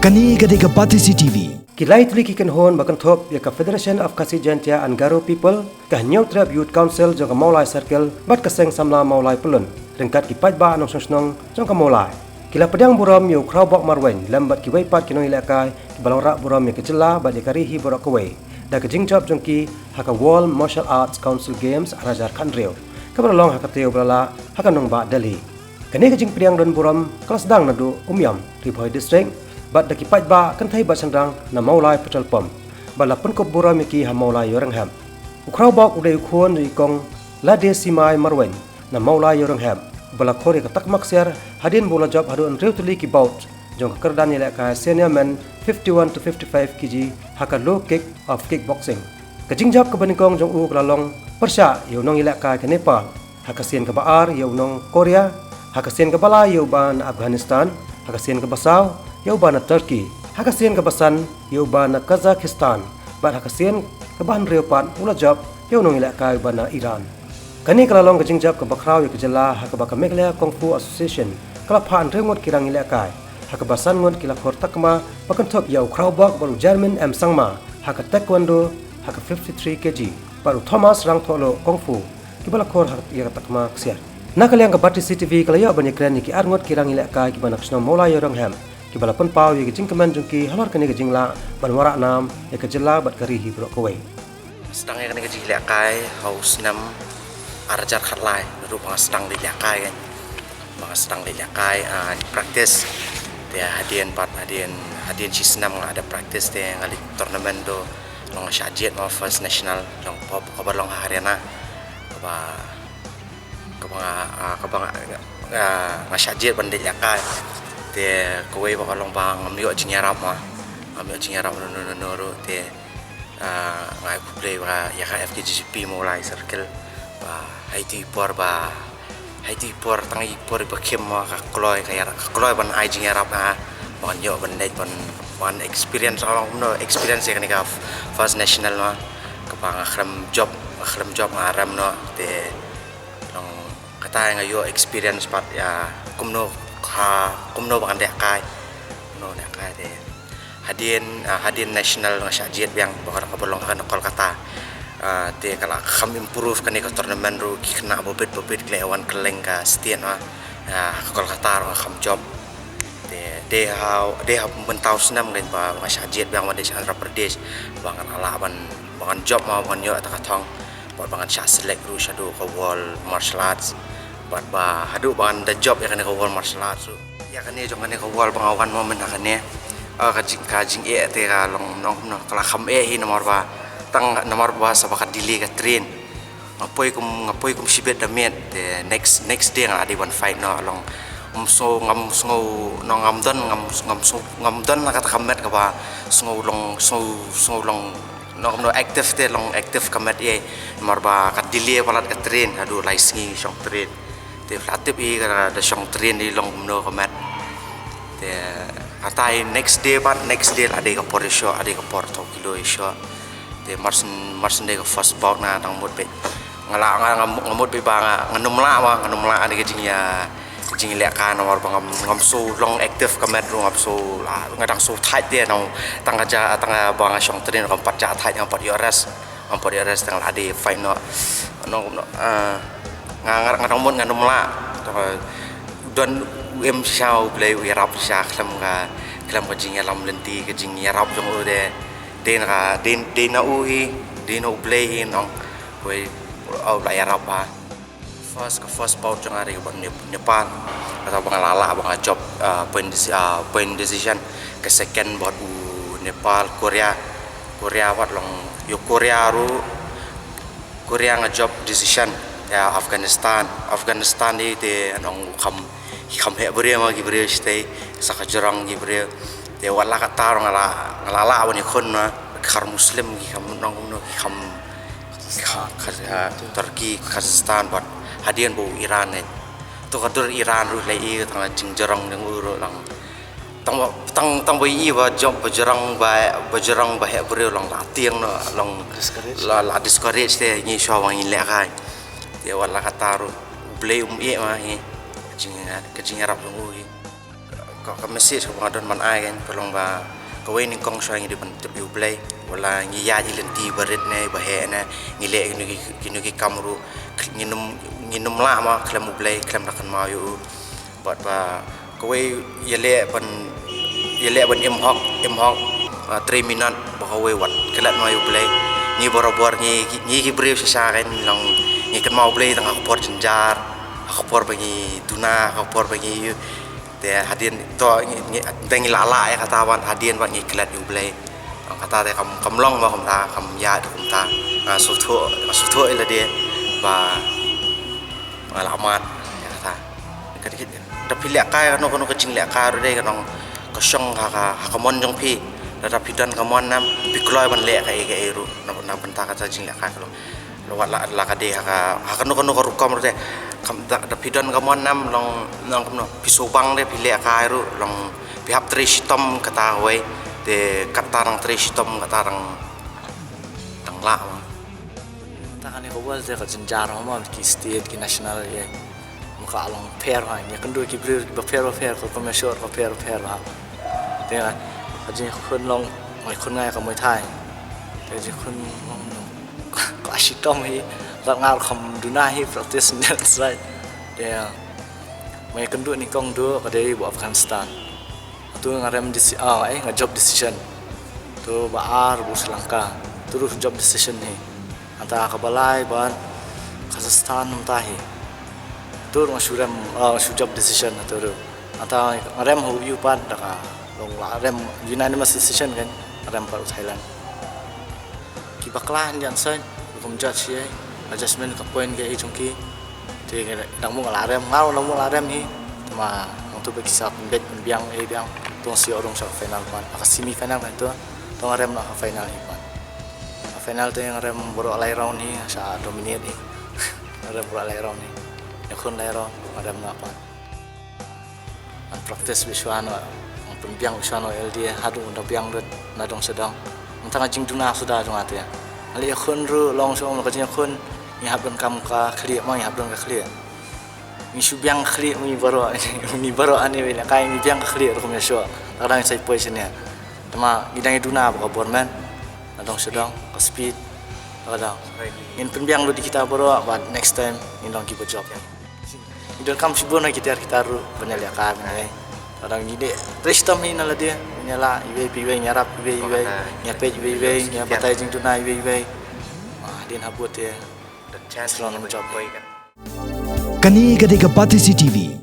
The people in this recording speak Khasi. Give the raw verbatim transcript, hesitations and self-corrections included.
Kane ka dei ka Batesi T V. Ki lai tylli ki kynhun ba kynthup ïa ka Federation of Khasi Jaintia and Garo People, ka Hynñiewtrep Youth Council jong ka Mawlai Circle bad ka Seng Samla Mawlai Pyllun ryngkat ki paidbah nongshong shnong jong ka Mawlai, ki la pdiang burom ïa u Khraw Bok Marweiñ lem bad kiwei pat ki nongïalehkai kiba la wanrah burom ïa ka jylla bad ïa ka ri hi baroh kawei da ka jingjop jong ki ha ka World Martial Arts Council Games ar hajar khathynriew, kaba la long ha ka taïew ba la lah ha ka nongbah Delhi. Kane ka jingpdiang don burom ka la sdang naduh Umiam, Ri Bhoi District, bad da ki paidbah kynthei bad shynrang na Mawlai Petrol Pump, bad la pynkup burom ïa ki ha Mawlai Ïewrynghep. U Khraw Bok u dei u khun jong i Kong Ladesimai Marweiñ na Mawlai Ïewrynghep, ba la khur ïa ka takma ksiar hadien ba u la jop haduh hynriew tylli ki bout jong ka kyrdan ïalehkai Senior Men fifty-one to fifty-five K G ha ka Low Kick of Kickboxing. Ka jingjop kaba nyngkong jong u ka la long pyrshah ïa u nongïalehkai ka Nepal, ha ka sien kaba ar ïa u nong Korea, ha ka sien kaba lai ïa uba na Afghanistan, ha ka sien kaba saw ïa uba na Turkey, ha ka sien kaba san ïa uba na Kazakhstan, bad ha ka sien kaba hynriew pat u la jop ïa u nongïalehkai uba na Iran. Kane ka la long ka jingjop kaba khraw ïa ka jylla ha kaba ka Meghalaya Kung Fu Association ka la phah hynriew ngut ki rang ïalehkai, ha kaba san ngut ki la khur takma ba kynthup ïa u Khraw Bok bad u Jermin M Sangma ha ka Taekwondo ha ka fifty-three K G, bad u Thomas Rangthohluh Kung Fu, kiba la khur ha ïa ka takma ksiar. Na ka liang ka Batesi T V ka la ïoh ban ïakren ïa ki ar ngut ki rang ïalehkai kiba na ka shnong Mawlai Ïewrynghep, kiba la pynpaw ïa ka jingkmen jong ki halor kane ka jinglah ban wanrah nam ïa ka jylla bad ka ri hi baroh kawei. Sdang ïa kane ka jingïalehkai ha u snem ar hajar khatlai, naduh ba nga sdang da ïalehkai kan. Ba nga sdang da ïalehkai, ah, practice. Te hadien pat, hadien, hadien shi snem nga da practice te nga leit tournament, to long nga shah jied mo first national, long pop kaba long ha Haryana. Kaba, kaba nga, ah, kaba nga, ah, nga shah jied ban da ïalehkai. Te kawei ba ka long ba ngam ïoh jingïarap ma. Ngam ïoh jingïarap no no no no ruh te, ah, nga ai khublei ba ïa ka F K G G P Mawlai Circle ba ha iti i por ba, ha iti i por, tang i por ba khim ma ka kloi ka ïarap, ka kloi ban ai jingïarap na ba ngan ïoh ban leit ban, ban experience, ka long kumno experience ïa kane ka first national ma, kaba nga khlem jop, nga khlem jop nga rem noh te long kata nga ïoh experience pat ïa kumno ka, kumno ba ngan ïalehkai, kumno ïalehkai te. Hadien, ah, hadien national nga shah jied biang ba ka, kaba long ha Kolkata. Ah, te ka la kham improve kane ka tournament ruh, ki khynnah ba bit ba bit ki la wan kylleng ka state ma. Ah, ha Kolkata ruh nga kham jop. Te dei ha, dei ha mynta u snem kan ba nga shah jied biang ban leit sha Andhra Pradesh ba ngan lah ban, ba ngan jop ma, ba ngan ïoh kata ka thong. Bad ba ngan shah select ruh shaduh ka World Martial Arts. Bad ba haduh ba ngan da jop ïa kane ka World Martial Arts ruh. Ïa kane jong kane ka World ba nga wan mo mynta kane. Ah, ka jing, ka jingeh te ka long nong, nong, ka la kham eh hi namar ba tang namar ba sa ba ka delay ka train. Nga poi kum, nga poi kum shibit da miet te next, next day nga la dei ban fight noh, long ngam sngew, ngam sngew, nong ngam don, ngam, ngam sngew, ngam don na kata ka met kaba sngew long, sngew, sngew long nong kumno active te, long active ka met ïa, namar ba ka delay palat ka train, haduh lai sngi shong train. Te phi la tip hi ka da shong train hi long kumno ka met. Te kata hi next day pat, next day la dei ka por ïashoh, la dei ka por thaw kilo ïashoh. Te mar syn, mar syn dei ka first bout na dang mut beit. Nga la, nga, nga, nga mut beit ba nga, ngan ym lah ma, ngan ym lah ïa ka jingïa, jingïalehkai namar ba ngam, ngam sngew long active ka met ruh, ngam sngew la, nga dang sngew tight te nong, tang ka ja, tang ba nga shong train kam pat ja tight, ngam pat ïoh rest. Ngam pat ïoh rest tang la dei fight noh. Nong, nong, ah, nga, nga, nga dang mut ngan ym lah. Tang don u im shisha U Blei u ïarap shisha khlem ka, khlem ka jingïalam lynti, ka jingïarap jong u te. Dei na ka, dei, dei na u hi, dei na U Blei hi nong. Wei, u la ïarap ba. First, ka first bout jong nga dei bad Nep-, Nepal. Kata ba nga la lah ba nga jop, ah, point deci-, ah, point decision. Ka second bad u Nepal, Korea. Korea wat long, ïa u Korea ruh, Korea nga jop decision. Ïa Afghanistan, Afghanistan hi te nong kham, kham heh briew ma ki briew shatei, sa ka jrong ki briew. Te wat la kata ruh nga la, nga la lah ban ïakhun ma ki khar Muslim ki kham nong kumno ki kham Ka, ka, ah, Turkey, Kazakhstan, bad hadien ba u Iran ne. To ka dur Iran ruh la i tang la jingjrong jong u ruh long. Tang ba, tang, tang ba i ba jop ba jrong ba, ba jrong ba heh briew long la tieng noh long. Discourage. La, la discourage te ngi shuwa ba ngin lehkai. Te wat la kata ruh U Blei um ïeh ma hi. Ka jing, ka jingïarap jong u hi. Ka, ka message kaba nga don ban ai kan ka long ba kawei nyngkong shuwa ngi dei ban tip ïa U Blei. Wat la ngi ïaid ïa lynti ba rit ne ba heh ne, ngi leh kino ki, kino ki kam ruh, ngin ym, ngin ym lah ma khlem U Blei, khlem da kynmaw ïa u. Bad ba kawei ïaleh ban, ïaleh ban im hok, im hok, ah, trei minot ba kawei wat klet noh ïa U Blei. Ngi barabor ngi, ngi ki briew shisha kan long ngi kynmaw U Blei tang ha ka por jynjar, ha ka por ba ngi duna, ha ka por ba ngi ïoh. Te hadien to ngi, ngi, te ngi la lah ïa kata bad hadien bad ngi klet ïa U Blei. Tang kata te kam, kam long ba kumta, kam ïa kumta. Nga sngewthuh, nga sngewthuh ïa lade ba nga la mad ïa kata. Ka dei, da phi lehkai kano kano ka jinglehkai ruh dei ka nong ka shong ha ka, ha ka mon jong phi. Lada phi don ka mon nam phi kloi ban leh kaei kaei ruh na, na bynta kata jinglehkai ka long. Wat la, la ka dei ha ka, ha kano kano ka rukom ruh dei. Kam da, da phi don ka mon nam long, long kumno phi sngewbang dei phi lehkai ruh long phi hap trei shitom kata kawei. Te kata dang trei shitom kata dang, dang lah ma. Mynta kane ka world te ka jynjar mo, ki state ki national ïa. Mo ka long pher ha, ïa kynduh ki briew ba pher ba pher, ka kumno sure ka pher ba pher ha. Te ka jingkhun long, mai khun ngai ka Muay Thai. Te jingkhun long ka shitom hi, rat ngar kham duna hi practice net right. Te mai kynduh nyngkong duh ka dei ba Afghanistan. Tu nga rem deci-, ah, eh, nga jop decision. Tu ba ar ba Sri Lanka. Tu ruh jop decision hi. Anta ka ba lai bad Kazakhstan mynta hi. Tu ruh nga shu rem, ah, shu jop decision tu ruh. Anta nga rem ha U A E pat da ka long la rem unanimous decision kan. Nga rem pat u Thailand. Ki bakla hynjan sait, kum judge hi, adjustment ka point ka hi jong ki. Te dang mung la rem, nga dang mung la rem hi. Te ma nang tu ba ki sa pynbeit pynbiang hi biang. Tong sio rung sa final pan, ka semi final kan tu. Tong rem na final hi pan. Final te nga rem baroh lai round hi, sa dominate hi. Nga rem baroh lai round hi. Ïa khun lai round, nga rem na pan. Ngan practice bishwa noh, ngan pynbiang bishwa noh L D A, haduh ngan da biang lut na dong sha dong. Mynta nga jingduna suda jong nga te. Nga leh ïakhun ruh long sha ka jingïakhun, ngi hap don kam ka khlieh ma ngi hap don ka khlieh. Ngi shu biang ka khlieh ma ngi baroh, ma ngi baroh ani wei na kai ngi biang ka khlieh ruh kum ïa shuh. Lada ngi sa ïa poi shane. Te ma ngi dang ïaduna bad ka bor man. Na dong sha dong, ka speed. Lada ngin pynbiang lut ïa kita baroh bad next time ngin long kiba jop. Ngi donkam shibun na ki tiar ki tar ruh ban ïaleh ka ban ïaleh. Lada ngi dei trei shitom hi na lade ban ïaleh iwei pa iwei, ngi ïarap iwei iwei, ngi ïapeit iwei iwei, ngi ïabatai jingduna iwei iwei. Ah, hadien habud te. Kane ka dei ka Batesi T V.